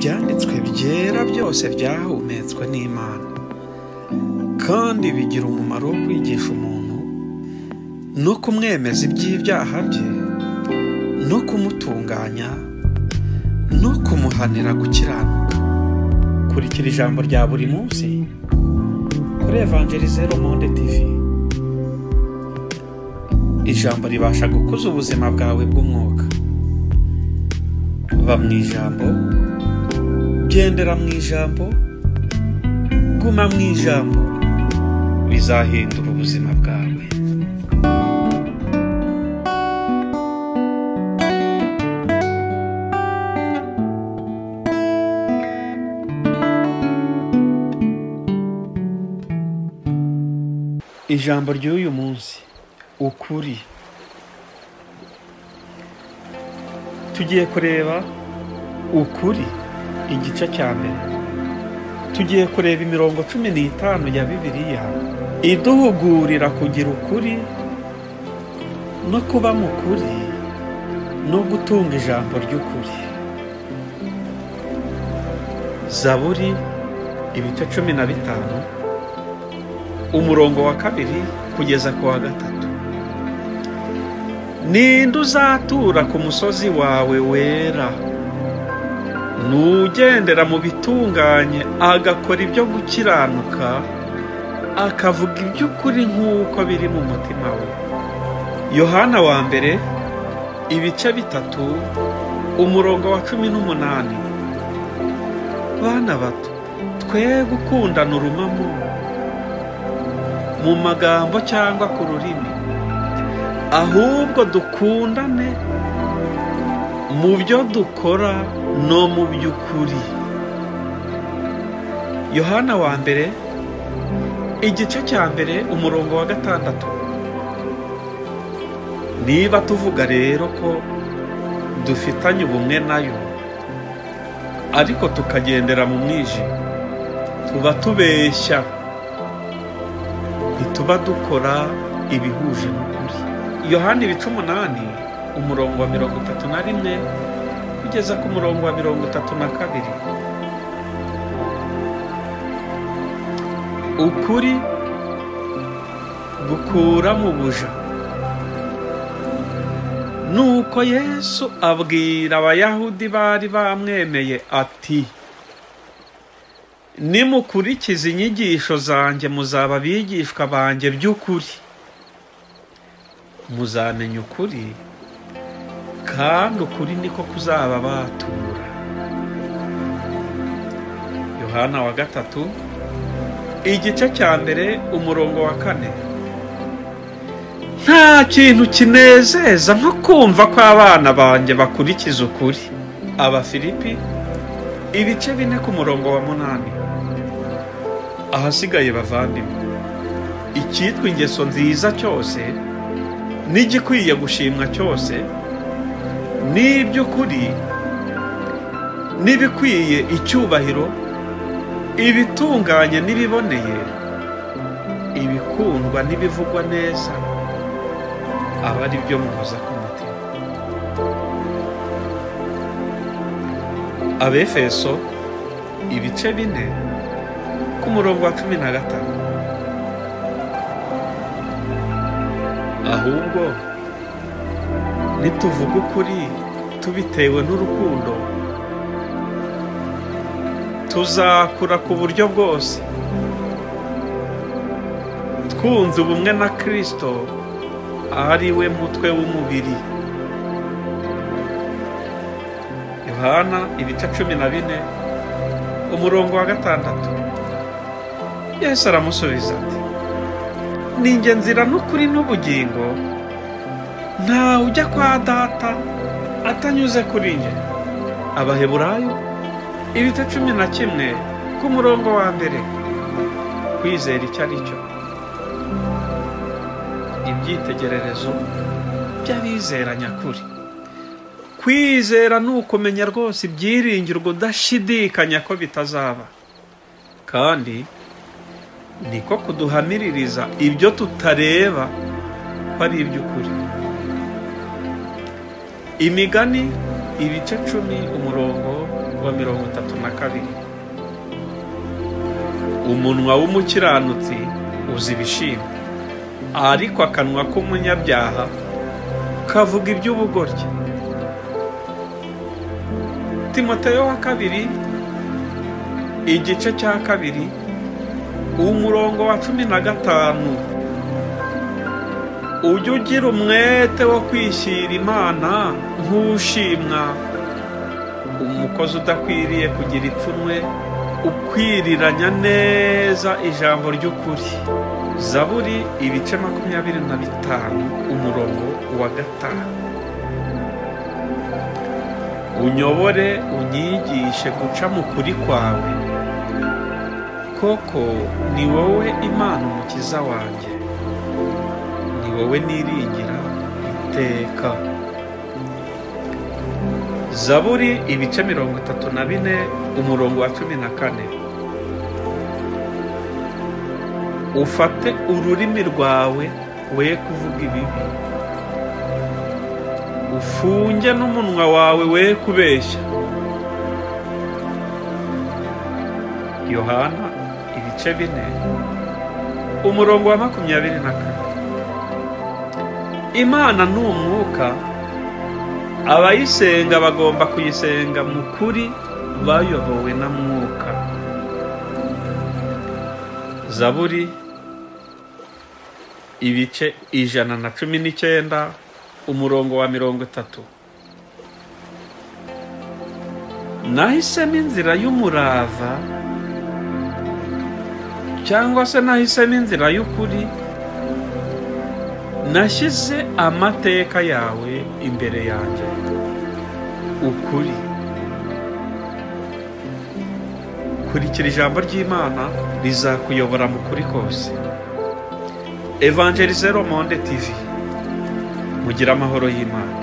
Ibyanditswe byera byose byahumetswe n'Imana, kandi bigira umumaro wo kwigisha umuntu no kumwemeza iby'ibyaha bye, no kumutunganya, no kumuhanira gukiranuka. Kurikira ijambo rya buri munsi kuri Évangéliser le Monde TV. Ijambo ribasha gukuza ubuzima bwawe bw'umwuka. Ba mu ijambo, gendera mu ijambo, guma mu ijambo, bizahindura ubuzima bwawe. Ijambo ry'uyu munsi, ukuri. Tugiye kureba ukuri igice cya mbere. Tugiye kureba imirongo 15 ya Bibiliya iduhugurira kugira ukuri no kuba mu kuri no gutunga ijambo ry'ukuri. Zaburi ibice 15 umurongo wa 2 kugeza ku wa 3. Ninde uzatura ku musozi wawe wera? Nugendera mu bitunganye, agakora ibyo gukiranuka, akavuga iby'ukuri nk'uko biri mu mutima we. Yohana wa mbere ibice 3 umurongo wa 18. Bana bato, twe gukundana urumamo mu magambo cyangwa ku rurimi, ahubwo dukundane mu byo dukora no mu by'ukuri. Yohana wa mbere igice cya mbere umurongo wa 6. Niba tuvuga rero ko dufitanye ubumwe nayo, ariko tukagendera mu mwijima, tuba tubeshya, ntituba dukora ibihuje n'ukuri. Yohana ibice 8 umurongo wa 31 kugeza ku murongo wa 32. Ukuri gukura mu buja. Nuko Yesu abwira Abayahudi bari bamwemeye ati: nimukurikiza inyigisho zanjye muzaba abigishwa banjye by'ukuri, muzamenya ukuri, kandi ukuri niko kuzaba batura. Yohana wa 3 igice cya mbere umurongo wa 4. Nta kintu kinezeza nko kumva ko abana banjye bakurikiza ukuri. Abafilipi ibice 4 ku murongo wa 8. Ahasigaye bavandimwe, icyitwa ingeso nziza cyose n'igikwiye gushimwa cyose n'iby'ukuri n'ibikwiye icyubahiro, ibitunganye n'ibiboneye, ibikundwa n'ibivugwa neza, aba ari byo muhoza ku mutima. Abefeso ibice 4 ku murongo wa 15. Ahubwo nituvuga ukuri tubitewe n'urukundo, tuzakura ku buryo bwose, twunze ubumwe na Kristo ari we mutwe w'umubiri. Yohana ibice 14 umurongo wa 6. Yesu aramusubiza ati: ninjye nzira n'ukuri n'ubugingo, ntawe ujya kwa Data atanyuze kuri njye. Abaheburayo ibice 11 ku murongo wa 1. Kwizera icyo ari cyo. Ibyitegererezo by'abizera nyakuri. Kwizera ni ukumenya rwose ibyiringirwa udashidikanya ko bitazaba, kandi niko kuduhamiririza ibyo tutareba ko ari iby'ukuri. Imigani ibice 10 umurongo wa 32. Umunwa w'umukiranutsi uzi ibishimwa, ariko akanwa k'umunyabyaha kavuga iby'ubugoryi. Timoteyo wa kabiri igice cya 2 umurongo wa 15. Ujye ugira umwete wo kwishyira Imana nk'ushimwa, umukozi udakwiriye kugira ipfunwe, ukwiriranya neza ijambo ry'ukuri. Zaburi ibice 25 umurongo wa 5. Unyobore unyigishe guca mu kuri kwawe, koko ni wowe Imana umukiza wanjye, ni wowe niringira iteka. Zaburi ibice 34 umurongo wa 14. Ufate ururimi rwawe we kuvuga ibibi, ufunge n'umunwa wawe we kubeshya. Yohana ibice 4 umurongo wa 24. Imana ni umwuka, abayisenga bagomba kuyisenga mu kuri bayobowe na mwuka. Zaburi ibice 119 umurongo wa 30. Nahisemo inzira y'umurava, cyangwa se nahisemo inzira y'ukuri, nashyize amateka yawe imbere yanjye. Ukuri. Kurikira ijambo ry'Imana rizakuyobora mu kuri kose. Evangelizero Monde TV, mugire amahoro y'Imana.